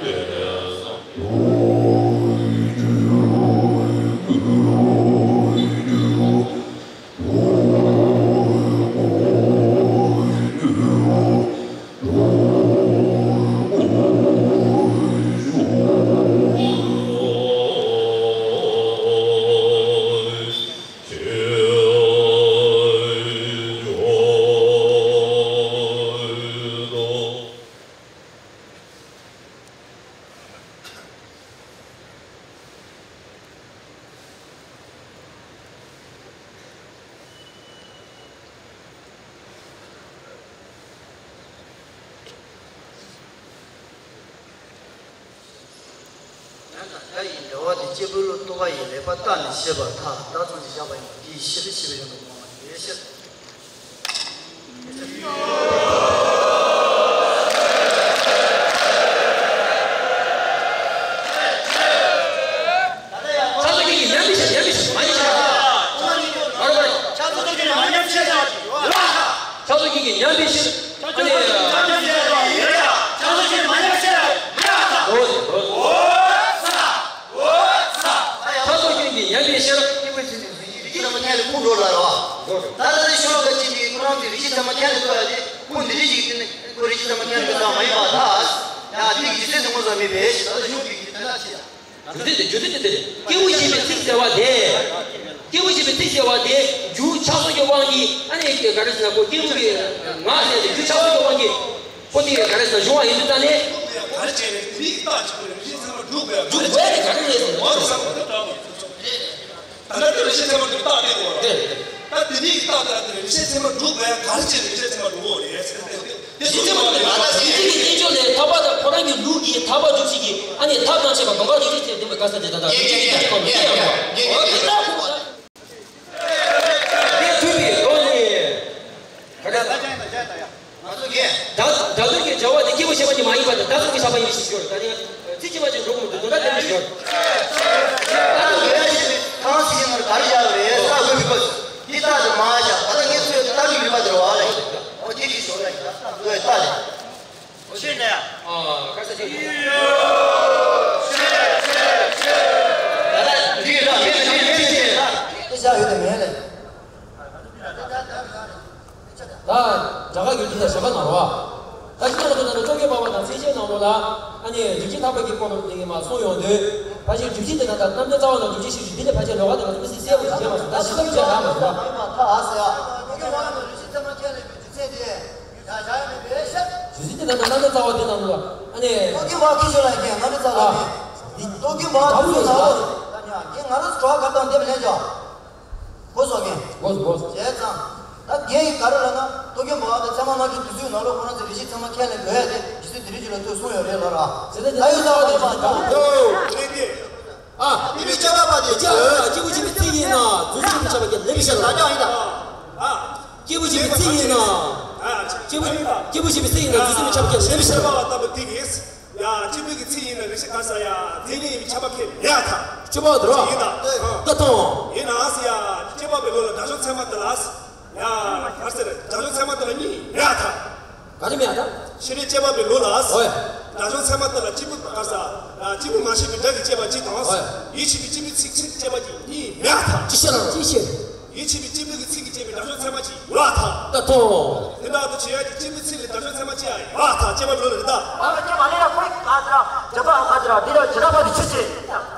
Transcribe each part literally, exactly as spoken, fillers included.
ཡང་དང་བརྒྱ་ཡི་འབྲེལ་བ་དེ་སྐྱེས་བུ་ལ་ལྟོ་བ་ཡི་ལེགས་པར་བརྟགས་ནས་བཤད་པར་ཐལ། བདག་ཙམ་གྱིས་བཞག་པ་ཡིན་པ་དེའི་ཤེས་པའི་ཤེས་པའི་ཡོན་ཏན་སྤོང་བ་ཡིན་ཞེས། ཕྱག་སོགས་ཀྱིས་ཉམས་པའི་ཕྱིར། ཉམས་པའི་ཕྱིར། མ་ཉམས་ཕྱིར། ཨ་རོ་ཨ་རོ། ཕྱག་སོགས་ཀྱིས་ཉམས་པའི་ཕྱིར། ཕྱག་སོགས་ཀྱིས་ཉམས་པའི་ཕྱིར། ཨ་ནི། ཕྱག་སོགས་ཀྱིས་ཉམས་པའི་ཕྱིར། འོ་ཟེར། འོ་ཟེར། ཕྱག་སོགས་ཀྱིས་ཉམས་པའི་ཕྱིར། སྐྱེས་བུ་ཆེན་པོས་རིགས་ཀྱི་ཚད་མ་ཁས་ལེན་ཁུངས་འགྲོ་ལ་རོ། ད་ལྟ་ནི་ཤོ་ལོ་ཀ་གཅིག་གིས་ཁོ་རང་ཚོའི་རིགས་ཀྱི་ཚད་མ་ཁས་ལེན་དགོས་ཡ་དེ་ཁུངས་འདི་རིགས་ཀྱིས་བསྟན་ནས་ཁོ་རིགས་ཀྱི་ཚད་མ་ཁས་ལེན་དགོས་ས་མ་ཡིན་པ་ད། ཡང་དེ་གི་རྒྱུ་མཚན་དེ་ངོ་ཚ་མེད་པས་ཞེས་ད་ལྟ་ཤོ་ལོ་ཀ་གཅིག་གིས་དེ་འདྲ་བྱས། རྒྱུ་མཚན་དེ་རྒྱུ་མཚན་དེ་དེ་རེད། སྐྱེས་བུ་གཞན་པའི་ཚིག་ཟེར་བ་དེ། སྐྱེས་བུ་གཞན་པའི་ཚིག་ཟེར་བ་དེ་རྒྱུ་ཆགས་སོགས་ཀྱི་དབང་གིས་ཨ་ནི་ག་རེ་ཟེར་ན་ཁོ་སྐྱེས་བུ་གི་ངག་ཟེར་དེ་རྒྱུ་ཆགས་སོགས་ཀྱི་དབང་གིས་ཁོ་དེ་ག་རེ་ཟེར་ན་བྱུང་བ་ཡིན་དུས་ད་ནི། ག་རེ་བྱས་ནས་དེ་རིགས་རྟགས་གཅིག་པུ་ནས་རིགས་ཚད་མ་སྒྲུབ་དགོས་ཡ། སྒྲུབ་དགོས་ཡ་དེ་ག་རེ་རེད་ཟེར་ན། འོ་ཟེར་བ་དེ་ལྟ་བུ། ད་ལྟ་དེ་རིགས་ཚད་མ་སྒྲུབ་རྟགས་དེ་གོ། དེ་རེད། ད་དེ་རིགས་རྟགས་དེ་ལ་དེ་རིགས་ཚད་མ་སྒྲུབ་དགོས་ཡ། ག་རེ་བྱས་ནས་རིགས་ཚད་མ་སྒྲུབ་དགོས་རེད་ཟེར་ཏེ། དེ་ཚོ་ཚད་མ་སྒྲུབ་པ་ལ་ད་ཚིག་གི་བསྟན་བཅོས་ལས་ཐར་པ་དང་ཁོ་རང་གི་ལུགས་ཀྱི་ཐར་པ་སྒྲུབ་བྱེད་ཀྱི་ཨ་ནི་ཐབས་དང་བཅས་པ་དགོངས་ཁ་རིགས་ཀྱི་ཚད་བསྟན་པའི་ག་ས་དེ་ད་ལྟ་རིགས་ཀྱི་བསྟན་བཅོས་ཁོ་ན་དེ་ཡང་དགོས། འོ་དེ་ལྟ་བུ། དེ་ཐུབ་པའི་སྒོ་ནས་ག་རེ་ལ། ང་ཚོ་གིས། བདག་བདག་ལུགས་ཀྱི་སྦྱོར་བ་དེ་སྐྱེས་བུ་ཞེས་པ་ཉིད་མ་ཡིན་པ་དང་བདག་གསུམ་གྱི་བཞག་པ་ཡིན་ཞེས་ཞུ་བར། ད་ནི་ཚིག་ཕྱི་མ་ཅིག་འགྲོ་དགོས་མི་འདུག་དོན་དག་དེ་མི་ཞུ་བར། ད་དུང་འགལ་བ་ཞིག་ཐང་སི་ཡིན་ནོར་ག་རེ་བཞག་རེད་ས་དགོས་ཀྱི་པ། འདི་ལྟ་དུ་མ་བཞག་ད་ལྟ་ངས་ཚོས་ལྟ་གི་ཡོད་པ་དེ་རེད་བ་ལས། འོ་དེ་ཅིག་ཞོར་ལ་ཡིན་ད་ལྟ་དགོས་ལྟ་ལས། འོ་ཤེས་ནས། ཨ་ག་ས་ཅིག་ད་ལྟ་འདི་ལ་མེད་ལ་མེད་ལ་མེད་ལ་ཤེས་ལ། དེ་བཞག་ཡོད་དེ་མེད་ལ། ད་རྒྱ་གར་ཡུལ་དུ་ད་བཞག་པ་ན་རོ། ད་ཅི་ལྟར་ལ་དོན་ན་ཀྲོ་ཀེ་པ་བ་དང་ཚིགས་བཅད་ནང་ལོགས་ལ་ཨ་ནི་རིགས་ཀྱི་ཐར་པ་གི་སྐོར་ལ་དེ་གི་མ་གསུངས་ཡོང་དུས་ཕལ་ཆེར་སྒྲུབ་བྱེད་དེ་དང་ད་རྣམ་འགྲེལ་རྩ་བ་ནང་སྒྲུབ་བྱེད་ཞེས་བྱ་འདི་ལས་ཕལ་ཆེར་ལོགས་ཀ་དེ་ང་ཚོ་མི་སྲིད་གསལ་པོ་ཞིག་བྱས་མ་སོང་། ད་ཞིབ་ཚགས་བྱས་རག་མ་སོང་ད། ད་ཨ་ཟེར་ཡ། ཀྲོ་ཀེ་པ་བ་ནང་རིགས་ཀྱི་ཚད་མ་ཁས་ལེན་པའི་རྒྱུ་མཚན་དེ། རྒྱུ་མཚན་དེ་ད་ལྟ་རྣམ་འགྲེལ་རྩ་བ་དེ་ནང་ལ་ཨ་ནི། ཏོ་ཀི་མ་ཁི་ཆོ་ལ་ཡིན་ཏོ་ཀི་མ་ཁི་ཆོ་ལ་ཡིན། ཏོ་ཀི་མ་ཁི་ཆོ་ལ་ཡིན། ང་རང་ཚོ་གྲོགས་ག་དང་འདེབས་ལེན་ཅོ། གོ་སོང་ངས། གོ་སོང་གོ་སོང་། བྱས་ཙང་། ད་རྒན་ཡིན་ག་རེ་ལབ་ན་ཏོ་ཀི་མ་ཁི་ཚད་མ་ལྔ་བཅུ་དུས་ཚོད་ནང་ལོགས་ཁོ་རང་ཚོ་རིགས་ཤིག་ཚད་མ་ཁས་ལེན་དགོས་ཡ་དེ་རྗེ་བཙུན་དེ་རིང་ཅིག་ལ་ཐུག་གསུངས་ཡོད་རེད་ལ་ར། ད་ཡོད་ས་བ་དེ་མ་ད། ཨ། དེ་མི་སྐྱེ་བ་པ་དེ་སྐྱེ་བ་སྐྱེ་བུ་གཅིག་པའི་ཚིག་ཡིན་ན་རྫུན་གསུམ་གྱི་ཆ་བ་སྐྱེ་ལེ་བི་ཤ་ལ། ད་ཡང་ཡིན་ད། ཨ། སྐྱེ་བུ་གཅིག་པའི་ཚིག་ཡིན་ན། སྐྱེ་བུ་སྐྱེ་བུ་གཅིག་པའི་ཚིག་ཡིན་ན་རྫུན་གསུམ་གྱི་ཆ་བ་སྐྱེ་ལེ་བི་ཤ་ལ། ཡ། སྐྱེས་བུ་གི་ཚིག་ཡིན་ན་རེ་ཞིག་ག་ས་ཡ། དེ་ནི་ཡིན་པའི་ཁྱབ་པ་ཁས་མེད་ཡ་ཐ། སྐྱེ་བ་དུ་ར། ཡིན་ད། ད་ཐོང་། ཡིན་ན་ཨ་སི་ཡ། སྐྱེ་བ་པའི་ལོ་ལ་དགྲ་བཅོམ་ཚད་མ་དེ་ལ་ཨ་སི། ཡ། ག་ཟེར་དགྲ་བཅོམ་ཚད་མ་དེ་ལ་གཉིས་མེད་ཡ་ཐ། ག་རེ་མེད་ཡ་ཐ། ཤེས་རིག་སྐྱེ་བ་པའི་ལོ་ལ་ཨ་སི། ཨོ་ཡ། དགྲ་བཅོམ་ཚད་མ་དེ་ལ་སྐྱེས་བུ་ག་ས། སྐྱེས་བུ་མ་སྐྱེས་པའི་དགྲ་གི་སྐྱེ་བ་གཅིག་དང་ཨ་སི། ཨོ་ཡ། ཡིད་ཆེས་པའི་སྐྱེས་བུ་ཚིག་ཚིག་སྐྱེ་བ་གཅིག་གཉིས་མེད་ཡ་ཐ། ཅི་ཤེས་ལ་ཅི་ཤེས། ཡིད་ཆེས་པའི་སྐྱེས་བུ་གི་ཚིག་གིས་སྐྱེས་པའི་དགྲ་བཅོམ་ཚད་མ་གཅིག་ཡོད་ཐལ། ད་ཐོ། དེ་འདྲ་དུ་བྱེད་ཡ་གི་སྐྱེས་བུ་ཚིག་ལས་དགྲ་བཅོམ་ཚད་མ་གཅིག་ཡང་ཡོད་ཐལ། སྐྱེས་པ་ལོ་ལ་རེད་ད། ཨ་ཁྱེད་མ་ལེ་ཡ་ཁོའི་ག་ཟེར་ར་རྒྱ་པ་ག་ཟེར་ར་འདི་ར་བྱེ་བྲག་པ་དེ་ཆོས་ཅན།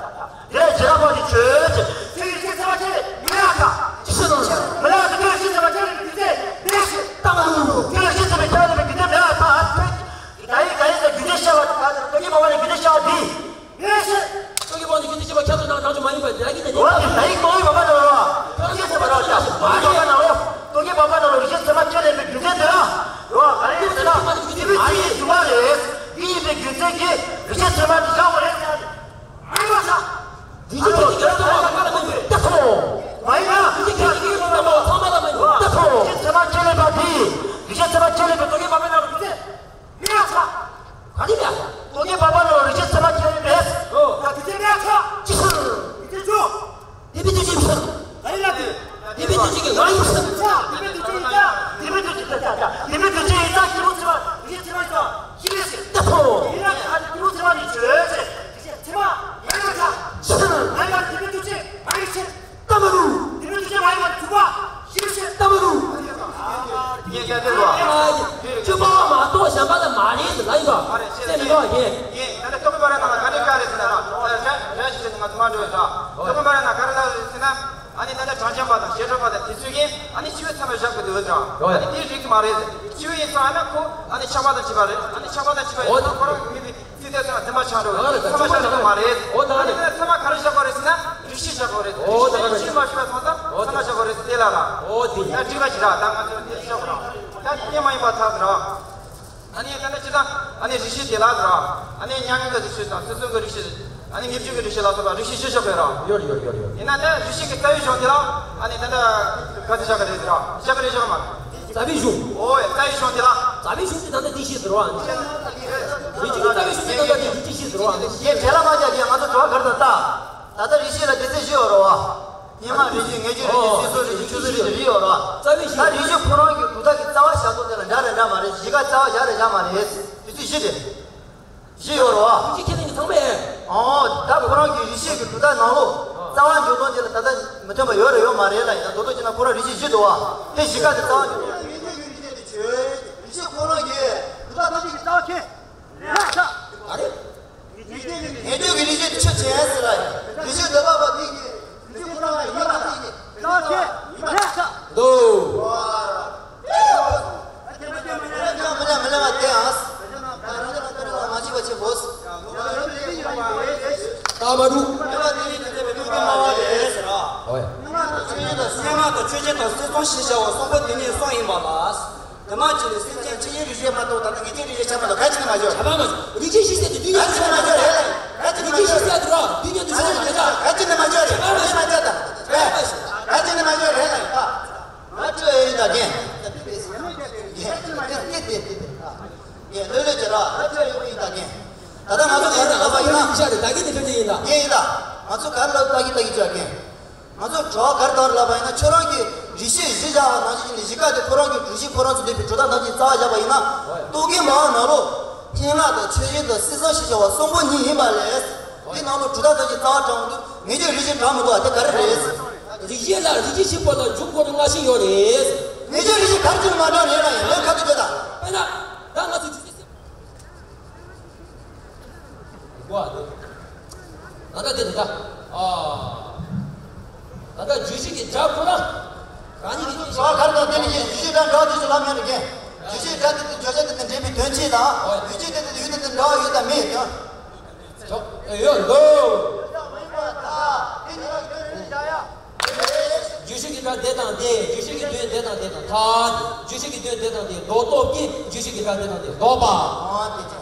འདི་ར་བྱེ་བྲག་པ་དེ་ཆོས་ཅན། ཚིག་གི་ཚད་མ་ཆེ་མི་ལ་ཡ་ཁ། ཅི་ཟེར་ར། མི་ལ་ཡ་ཁ་ཁྱོད་ཤི་ཚད་མ་ཆེ་རེད་དེ་ཚེ་མི་ལ་ཤི། ད་མ་ལུ། ཁྱོད་ཤི་ཚད་མ་ཆེ་རེད་དེ་ཚེ་མི་ལ་ཡ་ཁ། ད་ཡིག་ག་ཡིག་ཟེར་རྒྱུ་ཆ་བཤད་པ་ད་ད་ཡིག་པ་བ་ནས་རྒྱུ་ཆ་བཤད་པ་དེ། ངས་ཤེས། ཏོ་ཀི་པ་ནི་རྒྱུ་མཚན་ཤེས་པ་ཁྱད་དུ་འཕགས་དང་ཆོས་མ་ཡིན་པ་དེ་ཡ་གི་དེ་འོ་དེ་ད་ཡིག་ཏོ་ཀི་པ་པ་ན་རོ། ཏོ་ཀི་པ་པ་ན་རོ། ཏོ་ཀི་པ་པ་ན་རོ། རིགས་ཤེས་ཚད་མ་ཁས་ལེན་པའི་རྒྱུ་མཚན་དེ་ལ། རོ་ག་རེ་ཟེར་ན། དེ་མི་ཚེ་ཡི་རྒྱུ་མ་རེད། དེ་ཡིན་པའི་རྒྱུ་མཚན་གྱིས་རིགས་ཤེས་ཚད་མ་དེ་བཞག་པ་རེད་ཟེར། མ་ཡིན་པ་ས། རིགས་ཤེས་ཚད་མ་ཁས་ལེན་པ་དེ་ཚང་མ་ལ་མ་ཡིན་པ་དེ་ཚོ། མ་ཡིན་ན། རིགས་ཤེས་ཚད་མ་ཁས་ལེན་པ་དེ་ཚང་མ་ལ་མ་ཡིན་པ་དེ་ཚོ། རིགས་ཤེས་ཚད་མ་ཁས་ལེན་པ་དེ། རིགས་ཤེས་ཚད་མ་ཁས་ལེན་པའི་ཏོ་ཀི་པ་པ་ན་རོ་རྒྱུ་མཚན། མི་ཡ་ཚ། ག་དེ་མི་ཡ་ཚ། ཏོ་ཀི་པ་པ་ན་རོ་རིགས་ཤེས་ཚད་མ་ཁས་ལེན་པས། ཨོ། ད་དེ་ཚེ་མི་ཡ་ཚ། ཅི་ཕྱིར། དེ་ཚེ་ཅོ། དེ་བི་དུ་ཅི་ཕྱིར། ག་རེ་ལ་དེ། དེ་བི་དུ་ཅི་གི་ང་ཡིན་ཕྱིར། དེ་བི་དུ་ཅི་ཡིན་ཚ། དེ་བི་དུ་ཅི་ཡིན་ཚ། དེ་བི་དུ་ཅི་ཡིན་ཚ། ཁྱི་རོ་ཚེ་མ་རིགས་ཤེས་ཚད་མ་ཡིན་ཚ། ཤི་མི་ཤི། ད་ཐོ། ཡིན་ན་ཨ་ཁྱི་རོ་ཚེ་མ་ནི་ཆོས། ཡིན། ཡིན། ད་ནི་ཐོག་མར་ནང་ལ་ག་རེ་ག་རེ་ཟེར་ན་ར། ད་རེ་རེ་ཞིག་ང་ཚོ་མ་འགྲོ་ཡོད་ར། ཐོག་མར་ན་ག་རེ་ལ་ཟེར་ན། ཨ་ནི་ད་ནི་གྲངས་ཅན་པ་དང་བྱེ་བྲག་པ་དང་དེ་ཚོས་ཀྱིས་ཨ་ནི་སྤྱི་བོའི་མཚན་མ་བཞག་གི་འདུག་ཟེར། ཨ་ནི་དེའི་རིགས་མ་རེད། སྤྱི་བོ་ཡིན་ཙང་ཨ་ན་ཁོ་ཨ་ནི་ཆགས་པ་དང་བཅས་པ་རེད། ཨ་ནི་ཆགས་པ་དང་བཅས་པ་ཡིན་ཙང་ཁོ་རང་གི་མི་དེ་སྲིད་དེ་ཚོ་ལ་མཚན་མ་ཆགས་འགྲོ། མཚན་མ་བཞག་གི་མ་རེད། ཨ་ནི་ད་ནི་མཚན་མ་ག་རེ་བཞག་པ་རེད་ཟེར་ན་རིགས་བཞི་བཞག་པ་རེད། རིགས་བཞི་མ་ཞུ་བ་སོང་ཙང་མཚན་མ་བཞག་པ་རེད་དེ་ལ་ལ། ཨོ་དེ་ཡིན། ད་འགྲིག་པ་ཞིག་ར། ད་ང་ཚོ་དེ་བཞག་པ་ར། ད་དེ་མ་ཡིན་པ་ཐག་ར། ཨ་ནི་ད་ནི་ཅི་ད། ཨ་ནི་རིགས་བཞི་དེ་ལ་ཟེར་ར། ཨ་ནི་མྱ་ངན་གྱི་རིགས་བཞི་དང་སྲིད་གསུམ་གྱི་རིགས་བཞི། ཨ་ནི་ངེས་འབྱུང་གི་རིགས་བཞི་ལ་སོགས་པ་རིགས་བཞི་བཞི་བཞག་པའི་ར། ཡོད་ཡོད་ཡོད་ཡོད། ཡིན་ན་ད་རིགས་བཞི་གི་རྩ་བའི་གཞུང་དེ་ལ། ཨ་ནི་ད་ད་ག་ཚོད་བཞག་གི་རེད་ཟེར་ར། བཞག་གི་རེད་བཞག་མ། རྩ་བའི་གཞུང་། ཨོ་ཡ། རྩ་བའི་གཞུང་དེ་ལ། རྩ་བའི་གཞུང་དེ་ད་ལྟ་དེ་བཞི་ཟེར་བ། རིགས་བཞི་གི་རྩ་བའི་གཞུང་དེ་ད་ལྟ་དེ་རིགས་བཞི་ཟེར་བ། ངས་བྲེལ་ལ་མ་རྒྱག་གི། ང་ཚོ་དྲི་བ་ག་རེ་ད་ལྟ། ད་ལྟ་རིགས་བཞི་ལ་སྡེ་ཚན་བཞི་ཡོད་རེད་བ། སྙེ་མ་རིགས་བཞི། ངེས་འབྱུང་རིགས་བཞི། སྲིད་གསུམ་རིགས་བཞི། ཆུ་གསུམ་རིགས་བཞི་རེ་ཡོད་རེད་བ། རྩ་བའི་བཞི། ད་རིགས་བཞི་ཁོ་རང་གི་གྲུབ་མཐའ་གི་རྩ་བ་བཞག་སྟངས་དེ་ལ་འདྲ་རེད་འདྲ་མ་རེད། བཞི་ཀ་རྩ་བ་བཞག་རེད་བཞག་མ་རེད། དེ་ཚོ་བཞི་རེད། བཞི་ཡོད་རེད་བ། རིགས་བཞི་ཁས་ལེན་གྱི་ཚང་མས། ཨོ། ད་ཁོ་རང་གི་རིགས་བཞི་གི་གྲུབ་མཐའ་ནང་ལོགས་རྩ་བ་འཇོག་སྟངས་དེ་ལ་ད་ལྟ་མི་མཐུན་པ་ཡོད་རེད་ཡོད་མ་རེད་ལ། ཡིན་ན་མདོར་བསྡུས་བྱས་ན་ཁོ་རང་རིགས་བཞི་བཞི་འདུག་བ། དེ་བཞི་ཀ་དེ་རྩ་བ་འཇོག་སྟངས། ངེས་འབྱུང་གི་རིགས་བཞི་དེ་ཆོས་རིགས་བཞི་ཁོ་རང་གི་གྲུབ་མཐའ་ཐམས་ཅད་ཀྱི་རྩ་བ་ཁས་ལེན་བྱ། ཨ་རེ། ངེས་འབྱུང་གི་རིགས་བཞི་དེ་ཆོས་ཅན་ཟེར་ལ། རིགས་བཞི་འདོད་པ་པོ་དེ་གི་རིགས་བཞི་ཁོ་རང་ལ་ཡོད་པ་དེ་གི་རྩ་བ་ཁས་ལེན་བྱ། འདུག། མི་ལེན་མི་ལེན་པ་དེ་ཨང་། རང་རང་རང་རང་མ་བྱེད་པ་བྱེད་དགོས། ད་མ་འདུག། ཡོད་པ་དེ་ནི་དེ་ཚོ་མི་འདུག་གི་སྨྲ་བ་ལས་ཟེར་ར། ཨོ་ཡ། སྙན་ངག་དང་ཆོས་ཅན་དང་སྲིད་གསུམ་ཞེས་བྱ་བ་གསུམ་པོ་དེ་ནི་གསུམ་ཡིན་པ་ལ། དེ་མ་བྱས་ནས་སེམས་ཅན་ཆོས་ཅན་རིགས་བཞི་མ་གཏོགས་ད་ལྟ་ངེས་ཅན་རིགས་བཞི་ཆ་མ་གཏོགས་ག་ཅི་ནས་མ་བྱོས། ཆ་མ་མ་བྱོས། རིགས་ཅན་ཞིག་ཟེར་དེ་དུས་ག་ཅི་ནས་མ་བྱོས་རེད་ལ། ག་ཅི་ནས་མ་བྱོས་རེད་ལ། རིགས་ཅན་ཟེར་དེ་ར་དུས་ཡོད་དུ་སོང་མ་རེད་ད། ག་ཅི་ནས་མ་བྱོས་རེད། ཆ་མ་མ་བྱོས་ད། ཆ་མ་མ་བྱོས། ག་ཅི་ནས་མ་བྱོས་རེད་ལ། ང་ཆོས་ཡིན་ད་རྒན། རྒན་ལོས་ལོས་ཀྱི་ར། ང་ཆོས་ཡོད་ཡིན་ད་རྒན། ད་ལྟ་ང་ཚོ་ག་རེ་ལབ་པ་ཡིན་ན། ཤ་རེད་ད་གི་དེ་ཕན་ཚུན་ཡིན་ད། རྒན་ཡིན་ད། ང་ཚོ་ག་རེ་ལབ་ད་གི་ད་གི་ཅོ་རྒན། ང་ཚོ་དྲི་བ་ག་རེ་ད་རེ་ལབ་པ་ཡིན་ན། ཁྱོད་རང་གིས་རིགས་བཞི་བཞི་བཞག་པ་ནང་བཞིན་གྱི་ནི་བཞི་ཀ་དེ་ཁོ་རང་གི་གྲུ་བཞི་ཁོ་རང་ཚོ་འདུས་པའི་གྲུབ་མཐའ་ནང་བཞིན་རྩ་བ་བཞག་པ་ཡིན་ན། རྟོག་གེ་མ་ནང་ལོགས་སྙན་ངག་དང་ཆོས་ཅན་དང་སྲིད་གསུམ་ཞེས་བྱ་བ་གསུམ་པོ་ཉིད་ཡིན་པ་ལས། དེ་ནང་ལོགས་གྲུབ་མཐའ་ཐམས་ཅད་རྩ་བ་དྲངས་འདུག། ངེས་ཅན་རིགས་བཞི་དྲངས་མི་འདུག་པ་དེ་ག་རེ་རེད། རིགས་བཞི་ལ་རིགས་བཞི་ཞིག་པོ་ལ་འཇུག་སྒོ་རུ་ལྔ་བཞི་ཡོད་རེད། ངེས་ཅན་རིགས་བཞི་ག་རེ་བྱས་ནས་མ་དྲངས་རེད་ལ་ཡིན་ལོ་ཁ་ཐུག་བརྗོད་དང་། དཔེར་ན། ད་ང་ཚོ་རྒྱུ་ཆ་སེམས། གོ་བ་དེ། ད་ལྟ་དེ་ད་ལྟ། ཨ། ད་ལྟ་རྒྱུད་བཞི་གི་སྒྲ་ཁོ་ན། རང་ཉིད་ཀྱི་ཚོ་གར་དང་དེ་ལ་ཡིན་རྒྱུད་བཞི་སྒྲ་འདྲ་དེ་ཚོ་ལམ་ཡང་རེ་གན། རྒྱུད་བཞི་སྒྲ་དེ་དེ་བརྗོད་བྱ་དེ་དང་འབྲེལ་བའི་དོན་ཅི་དང་། ཡུལ་ཅི་དེ་དེ་ཡུལ་དེ་དེ་འདྲ་བ་ཡོད་དམ་མེད་དོན། ཡོད་འདུག། རྒྱུད་བཞི་གི་སྒྲ་དེ་དང་དེ། རྒྱུད་བཞི་གི་དོན་དེ་དང་དེ་དང་ཐ་དད། རྒྱུད་བཞི་གི་དོན་དེ་དང་དེ་ལྡོག་སྟོབས་ཀྱིས་རྒྱུད་བཞི་གི་སྒྲ་དེ་དང་དེ་ལྡོག་པ། ཨ་དེ་ཅི།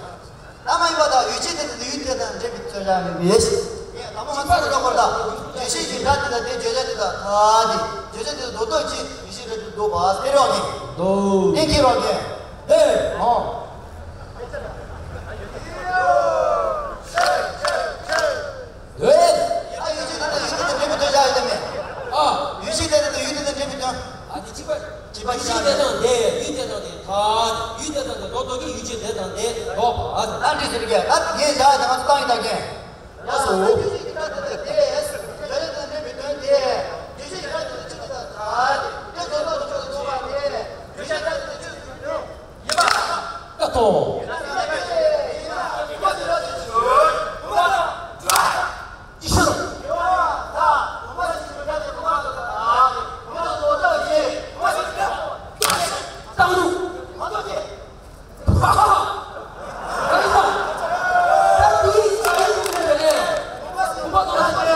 ལམ་ཡིན་པ་དང་ཡུལ་ཅན་དེ་དང་ཡུལ་དེ་དང་འབྲེལ་བའི་ཚོད་ལ་མེད་པས། ལམ་མ་ཚོད་ལ་ཡོད་པར་དང་རྒྱུད་བཞི་གི་སྒྲ་དེ་དང་དེ་བརྗོད་བྱ་དེ་དང་ཐ་དད། བརྗོད་བྱ་དེ་དང་ལྡོག་སྟོབས་ཀྱིས་རྒྱུད་བཞི་སྒྲ་དེ་ལྡོག་པ་སྟེ་རོགས་ཀྱི། འདུག། གཏན་འཁེལ་རོགས་ཀྱི། ཨེ། ཨོ། ཨ་ཡུལ་ཅན་དེ་དང་ཡུལ་དེ་དང་འབྲེལ་བའི་དོན་བྱ་ཡོད་དམ་མེད། ཨ། ཡུལ་ཅན་དེ་དང་ཡུལ་དེ་དང་འབྲེལ་བའི་དོན། ཨ་དེ་གཅིག་པ། གཅིག་པ་ཡུལ་ཅན་དེ་དང་དེ། ཡུལ་དེ་དང་དེ་ཐ་དད། ཡུལ་དེ་དང་དེ་ལྡོག་སྟོབས་ཀྱིས་ཡུལ་ཅན་དེ་དང་དེ་ལྡོག་པ། ད་འདྲི་ཟེར་གྱི་ད་ངས་བྱ་ཡ་ད་ང་ཚོ་བཏང་ཡིན་ད་ངས། ལགས་སོ། ཀ་ཏོ། ཅི་ཕྱིར། བཏང་འདུག།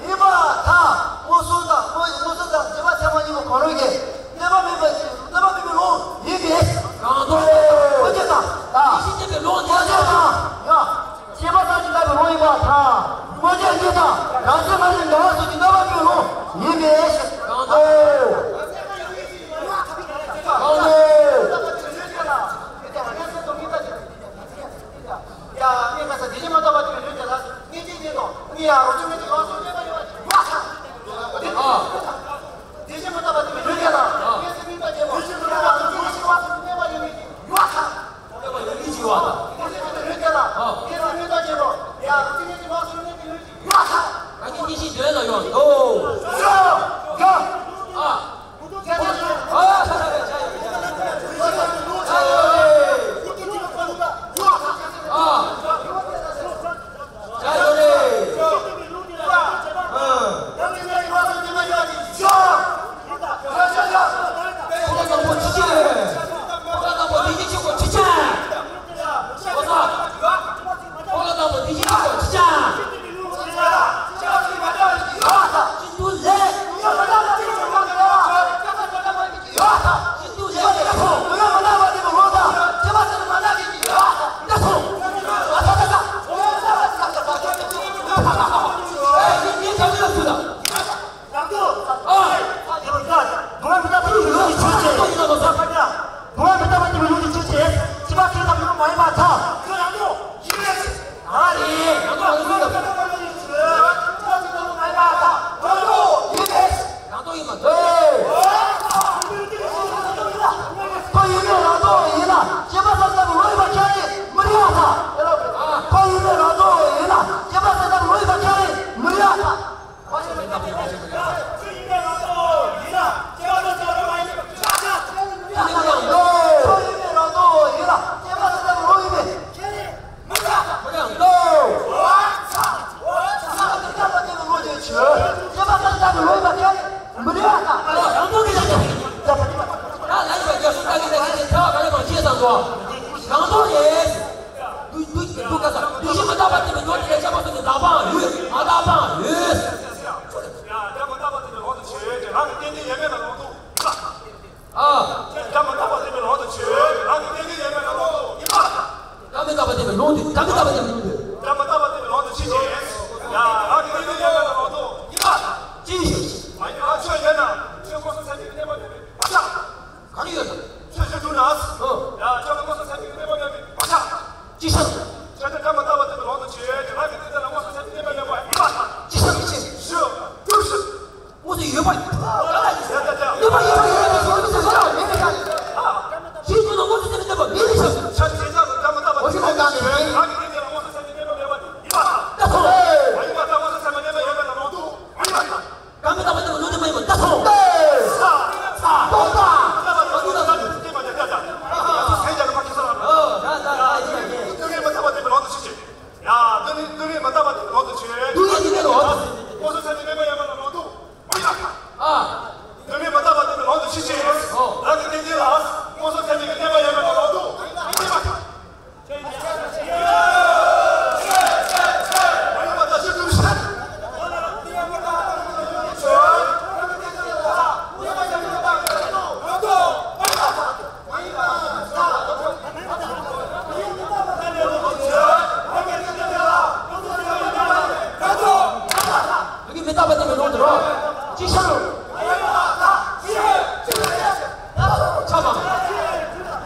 ཡིན་པ་ཐལ། མངོན་སུམ་དང་མངོན་སུམ་དང་རྗེས་དཔག་ཚད་མ་གཉིས་པོ་གང་རུང་གིས་གནོད་པ་མེད་པ་ཅིག་གནོད་པ་མེད་པའི་ལུང་ཡིན་པས། གང་ལྟར། མངོན་རྗེས་དང་། ད། ཡེ་ཤེས་ཅན་པའི་ལུང་དེ། མངོན་རྗེས་དང་། ཡང་། ཤེས་པ་སངས་རྒྱས་བསླབ་པའི་ལུང་ཡིན་པར་ཐལ། མངོན་རྗེས་གཉིས་དང་རང་བཞིན་སྔ་ཕྱི་འགལ་བ་སོགས་ཀྱིས་གནོད་པ་མེད་པའི་ལུང་ཡིན་པས། གང་ལྟར། གང་ལྟར། ཡ། ངས་ཁ་སང་དེ་བཞིན་མ་ཐོབ་པ་དེ་ལ་ལུས་དེ་ལ་ངེས་ཅན་ཅན་དང་ངེས་ཡ་རོ་ཅུང་ངེས་ཅན་ཡོངས་སུ་གནས་པ་ཡོད་པ་ཡོད་ཚ། དེ་བཞིན་མ་ཐོབ་པ་དེ་ལ་ལུས་དེ་ལ་ངེས་སེ་ནུས་པ་རྒྱལ་པོ་ཡ་རོ་ཅུང་ངེས་ཅན་ཡོངས་སུ་གནས་པ་ཡོད་ངེས་ཅན་ཡོད་ཚ། གནས་པ་ཡོད་ངེས་ཅན་ཡོད་ཚ། དེ་བཞིན་དུ་ལུས་དེ་ལ་ངེས་སེ་ནུས་པ་རྒྱལ་པོ་ཡ་རོ་ཅུང་ངེས་ཅན་ཡོངས་སུ་གནས་པ་ཡོད་ངེས་ཅན་ཡོད་ཚ། རང་གི་སྐྱེ་ཤི་དོན་ལ་ཡོང་དོ། ཡ། ཡ། འདུག་ག་ས། དེ་བཞིན་མི་རྟག་པ་བསྟན་པའི་ལུང་དེ་ལས་བཤད་པ་སོགས་ཀྱི་བདག་པའང་ཡོད། མ་རྟག་པའང་ཡོད། ཡ། སྒྲ་མི་རྟག་པ་བསྟན་པའི་ལུང་དུ་བྱས་ཏེ། རང་གི་རྟེན་འབྲེལ་ཡོད་མེད་ལ་ལུང་དུ། ཨ། སྒྲ་མི་རྟག་པ་བསྟན་པའི་ལུང་དུ་བྱས་ཏེ། རང་གི་རྟེན་འབྲེལ་ཡོད་མེད་ལ་ལུང་དུ། ཡིན་པ། སྒྲ་མི་རྟག་པ་བསྟན་པའི་ལུང་དུ། སྒྲ་མི་རྟག་པ་བསྟན་པའི་ལུང་དུ། སྒྲ་མི་རྟག་པ་བསྟན་པའི་ལུང་དུ་ཕྱིན་ཅི། ཡ། རང་གི་རྟེན་འབྲེལ་ཡོད་མེད་ལ་ལུང་དུ། ཡིན་པ། ཅི་ཞིག་མ་ཡིན་པ་ཆོས་ཡོད་ན། ཆོས་མངོན་སུམ་ཚད་མའི་གནས་པ་མེད་པའི་བག་ཆགས། ག་རེ་ཡོད་ན། ཆོས་ཅན་དྲུག་ན། ཨོ། ཡ། ཆོས་མངོན་སུམ་ཚད་མའི་གནས་པ་མེད་པའི་བག་ཆགས། ཅི་ཞིག་ཆོས་ཅན་སྒྲ་མི་རྟག་པ་བསྟན་པའི་ལུང་དུ་བྱས་ཏེ། རང་གི་རྟེན་འབྲེལ་ལ་མངོན་སུམ་ཚད་མའི་གནས་པ་མེད་པ་ཡིན་པ་དང་། ཅི་ཞིག་ཅི་ཞིག་ཞུ། ཀུན་གཞི། དངོས་སུ་ཡོད་པ། ཡོད་པ་ཡོད་པ་ཡོད་པ་ཡོད་པ་ཡོད་པ་ཡོད་པ་མེད་པ། ཤེས་བྱུང་ན་མངོན་སུམ་ཚད་མའི་གནས་པ་མེད་པའི་ཕྱིར། ཆོས་ཅན་སྒྲ་མི་རྟག་པ་བསྟན་པའི་ལུང་དུ་བྱས་ཏེ། རང་གི་རྟེན་འབྲེལ་ལ་མངོན་སུམ་ཚད་མའི་གནས་པ་མེད་པ་ཡིན་པ་དང་། ད་ཐོ། མ་ཡིན་པ་དང་མངོན་སུམ་ཚད་མའི་གནས་པ་ཡོད་མེད་ལ་ལུང་དུ། མ་ཡིན་པ་དང་། སྒྲ་མི་རྟག་པ་བསྟན་པའི་ལུང་དུ་མ་ཡིན་པ་ད་ཐོ། ས། ས། ཐོ། ས། ཡ། སྡུག་བསྔལ་མི་རྟག་པ་བསྟན་པའི་ལུང་དུ་བྱས་ཏེ། སྡུག་བསྔལ་མི་རྟག་པ་བསྟན་པའི་ལུང་དུ་བྱས་ཏེ། མངོན་སུམ་ཚད་མའི་གནས་པ་ཡོད་མེད་ལ་ལུང་དུ། མ་ཡིན་པ་དང་། ཨ། སྡུག་བསྔལ་མི་རྟག་པ་བསྟན་པའི་ལུང་དུ་ཕྱིན་ཅི། ཨོ། རང་གི་རྟེན་འབྲེལ་ལ་མངོན་སུམ་ཚད་མའི་གནས་པ་ཡོད་མེད་ལ་ལུང་དུ། མ་ཡིན་པ་དང་། མ་ཡིན་པ་དང་ཕྱིར་དུ་བཤད། སྡུག་བསྔལ་མི་རྟག་པ་བསྟན་པའི་ལུང་དུ་རོ། ཅི་ཞིག་ཆགས་པ། ཆགས་པ།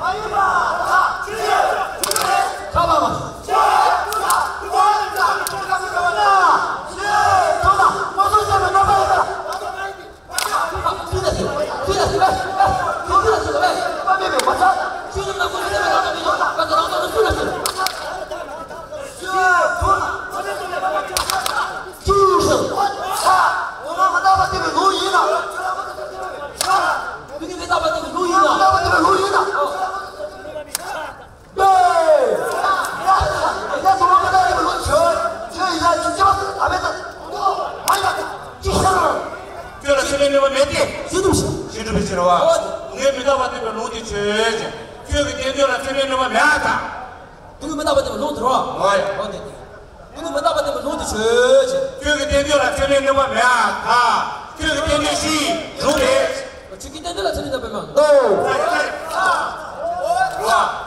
ཆོས་ལ་ཚད་མའི་ནུས་པ་མེད་དེ། ཤེས་སྒྲུབ་བྱེད། ཤེས་སྒྲུབ་པའི་ཕྱིར་བ། སྡུག་བསྔལ་མི་རྟག་པ་བསྟན་པའི་ལུང་དེ་ཆོས་ཅན། ཆོས་ཀྱི་རྟེན་འབྲེལ་ལ་ཚད་མའི་ནུས་པ་མེད་པར་ཐལ། སྡུག་བསྔལ་མི་རྟག་པ་བསྟན་པའི་ལུང་དེ་རོ། ཨོ་ཡ། ཨོ་དེ་དེ། སྡུག་བསྔལ་མི་རྟག་པ་བསྟན་པའི་ལུང་དེ་ཆོས་ཅན། ཆོས་ཀྱི་རྟེན་འབྲེལ་ལ་ཚད་མའི་ནུས་པ་མེད་པར་ཐལ། ཆོས་ཀྱི་རྟེན་འབྲེལ་བཞི་ཡི་ལུང་དེ། ཆོས་ཀྱི་རྟེན་འབྲེལ་ལ་ཚད་མའི་ནུས་པ་མེད་པར་ཐལ།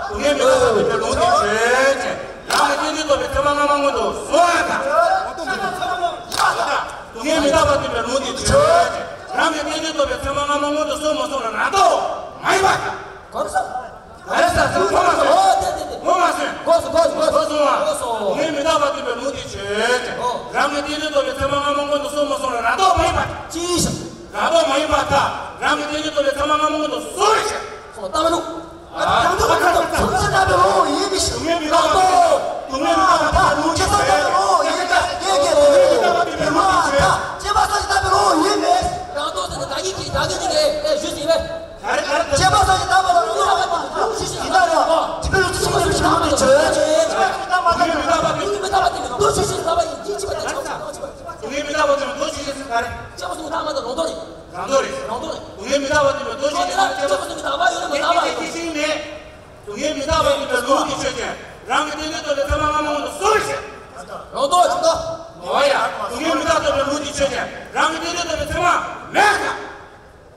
སྡུག་བསྔལ་མི་རྟག་པ་བསྟན་པའི་ལུང་དེ་ཆོས་ཅན། རང་གི་རྟེན་འབྲེལ་རྟོགས་པའི་ཚད་མ་སྔ་མ་སྔོན་དུ་སོང་བ་དང་། སྡུག་བསྔལ་མི་རྟག་པ་བསྟན་པའི་ལུང་དེ་ཆོས་ཅན། རང་གི་རྟེན་འབྲེལ་རྟོགས་པའི་ཚད་མ་སྔ་མ་སྔོན་དུ་སོང་མ་སོང་ལ་རང་ལྡོག་མ་ཡིན་པ་དང་། གོ་སོང་། ག་རེ་ཟེར་ཟེར་ངོ་མ་སོང་། ཨོ་དེ་དེ་དེ། ངོ་མ་སོང་། གོ་སོང་གོ་སོང་གོ་སོང་། གོ་སོང་། སྡུག་བསྔལ་མི་རྟག་པ་བསྟན་པའི་ལུང་དེ་ཆོས་ཅན། ཨོ། རང་གི་རྟེན་འབྲེལ་རྟོགས་པའི་ཚད་མ་སྔ་མ་སྔོན་དུ་སོང་མ་སོང་ལ་རང་ལྡོག་མ་ཡིན་པ་དང་། ཅི་ཞིག་རང་ལྡོག་མ་ཡིན་པར་ཐལ། རང་གི་རྟེན་འབྲེལ་རྟོགས་པའི་ཚད་མ་སྔ་མ་སྔོན་དུ་སོང་བའི་ཕྱིར། སོང་ལྟ་མི་འདུག་རང་ལྡོག་མ་ཡིན་པར་ཐལ། སྡུག་བསྔལ་མི་རྟག་པ་བསྟན་པའི་ལུང་དེ་ཆོས་ཅན། རང་ལྡོག་མ་ཡིན་པར་ཐལ། སྡུག་བསྔལ་མི་རྟག་པ་བསྟན་པའི་ལུང་དེ་ཆོས་ཅན། རང་ལྡོག་མ་ཡིན་པར་ཐལ། སྐྱེས་པ་སོགས་ཀྱིས་བཏགས་པའི་ལུང་ཡིན་མིན། རང་ལྡོག་ཟེར་ན་བདག་གིས་བཀྱེས་བདག་གིས་ནི་ངས་ཞུས་ཟིན་པས། ག་རེ་ག་རེ། སྐྱེས་པ་སོགས་ཀྱིས་བཏགས་པ་ལ་ལུང་དུ་ཡིན་ན་རེད། སྐྱེས་པ་སོགས་ཀྱིས་བཏགས་པ་ལ་ལུང་དུ་ཆོས་ཅན། སྡུག་བསྔལ་མི་རྟག་པ་བསྟན་པའི་མདོ་ཆོས་ཅན་ཟེར་བ་ཡིན། ཡིན་གཅིག་པ་དང་ཆ་མཚུངས་ཆ་མཚུངས་པ། སྡུག་བསྔལ་མི་རྟག་པ་བསྟན་པའི་མདོ་ཆོས་ཅན་ཟེར་ག་རེ། སྐྱེས་པ་སོགས་ཀྱིས་བཏགས་མ་ཐག་རང་ལྡོག་རེད། རང་ལྡོག་རེད། རང་ལྡོག་རེད། སྡུག་བསྔལ་མི་རྟག་པ་བསྟན་པའི་མདོ་ཆོས་ཅན་ཟེར་སྐྱེས་པ་སོགས་ཀྱིས་བཏགས་པ་ཡོད་མ་བཏགས་པ་ཡོད། སྐྱེས་པ་སྐྱེས་ཤིང་མེད། སྡུག་བསྔལ་མི་རྟག་པ་བསྟན་པའི་ལུང་དེ་ཆོས་ཅན། རང་གི་རྟེན་འབྲེལ་རྟོགས་པའི་ཚད་མ་སྔ་མ་སྔོན་དུ་སོང་བའི་ཕྱིར། རང་ལྡོག་ཅིག་ཏོ། འོ་ཡ། སྡུག་བསྔལ་མི་རྟག་པ་བསྟན་པའི་ལུང་དེ་ཆོས་ཅན། རང་གི་རྟེན་འབྲེལ་རྟོགས་པའི་ཚད་མ་མེད་ན།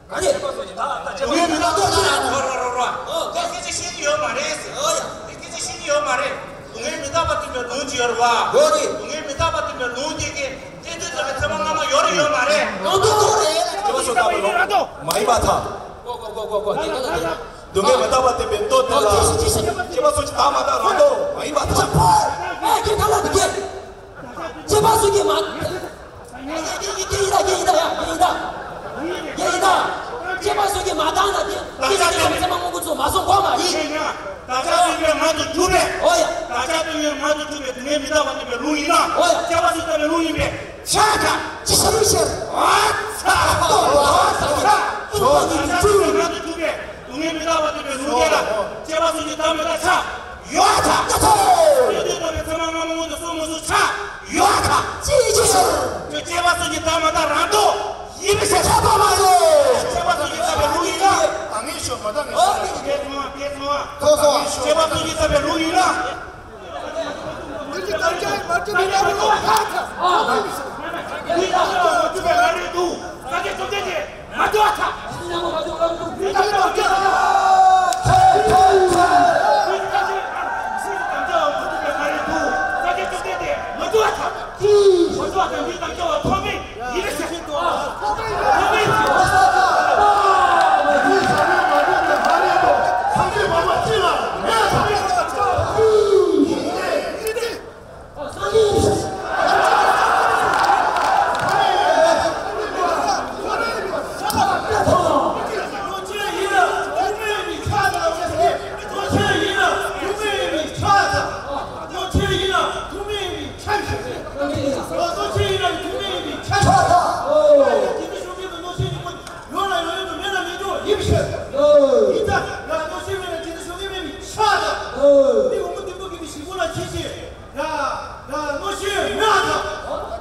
ག་རེ། སྡུག་བསྔལ་མི་རྟག་པ་བསྟན་པའི་ལུང་དེ་ཆོས་ཅན། རོ་རོ་རོ་རོ། ཨོ། དེ་སྐད་ཆ་བཤད་ཀྱི་ཡོད་མ་རེད་ཟེར། ཨོ་ཡ། དེ་སྐད་ཆ་བཤད་ཀྱི་ཡོད་མ་རེད། སྡུག་བསྔལ་མི་རྟག་པ་བསྟན་པའི་ལུང་ཅིག་ཡོད་རེད་བ། ཡོད་རེད། སྡུག་བསྔལ་མི་རྟག་པ་བསྟན་པའི་ལུང་དེ་གི་རྟེན་འབྲེལ་རྟོགས་པའི་ཚད་མ་སྔ་མ་ཡོད་རེད་ཡོད་མ་རེད། རང་ལྡོག་རེད། སྐྱེས་པ་སོགས་བཏགས་པའི་ལུང་མ་ཡིན་པར་ཐལ། གོ་གོ་གོ་གོ་གོ། དེ་ག་ལ་དེ། སྡུག་བསྔལ་མི་རྟག་པ་བསྟན་པའི་མདོ་དེ་ལ། ཨོ། ཅི་ཞིག་ཅི་ཞིག་སྐྱེས་པ་སོགས་ཀྱིས་བཏགས་མ་ཐག་རང་ལྡོག་མ་ཡིན་པར་ཐལ། ཨེ་ཁྱེད་ཐ་ལ་དེ་གས། སྐྱེས་པ་སོགས་ཀྱིས་མ། ཡ་ཡ་ཡ་ཡ་ཡ་ཡ་ཡ་ཡ། སྐྱེས་པ་སོགས་ཀྱིས་མ་བཏགས་ན་དེ། དེ་ཚེ་ཚད་མ་སྔ་མ་སྔོན་དུ་སོང་མ་སོང་གོ་མ་རེད། བདག་ཅག་སྟོང་ཉིད་ངང་དུ་གྱུར་པས། ཨོ་ཡ། བདག་ཅག་སྟོང་ཉིད་ངང་དུ་གྱུར་པས། སྡུག་བསྔལ་མི་རྟག་པ་བསྟན་པའི་ལུང་ཡིན་ན། ཨོ་ཡ། སྐྱེས་པ་སོགས་བཏགས་པའི་ལུང་ཡིན་པས། ཆ་དང་། ཅི་ཞིག་ཨ་ཚ། ཨོ་ཨ་ཚ། བདག་ཅག་སྟོང་ཉིད་ངང་དུ་གྱུར་པས། སྡུག་བསྔལ་མི་རྟག་པ་བསྟན་པའི་ལུང་དེ་ལ། སྐྱེས་པ་སོགས་ཀྱིས་བཏགས་མ་ཐག་ཆ་ཡོད་ཐག་ཡོད་ཐག། རྟེན་འབྲེལ་རྟོགས་པའི་ཚད་མ་སྔ་མ་སྔོན་དུ་སོང་མ་སོང་ཆ་ཡོད་ཐག། ཅི་ཅི་ཞིག་སྐྱེས་པ་སོགས་ཀྱིས་བཏགས་མ་ཐག་རང་ལྡོག་ཡིན་པའི་ཕྱིར། ཆ་པ་མ་རེད། སྐྱེས་པ་སོགས་ཀྱིས་བཏགས་པའི་ལུང་ཡིན་ན། ད་ངས་ཤོད་མ་ད་ངས་ཤོད། ཨོ་ཁྱེད་ཚོ་ཁྱེད་ཚོ། ཐོག་སོང་། སྐྱེས་པ་སོགས་ཀྱིས་བཏགས་པའི་ལུང་ཡིན་ན། ཡ། ཡ། གནོད་ཤེས་མེད་པ་དང་།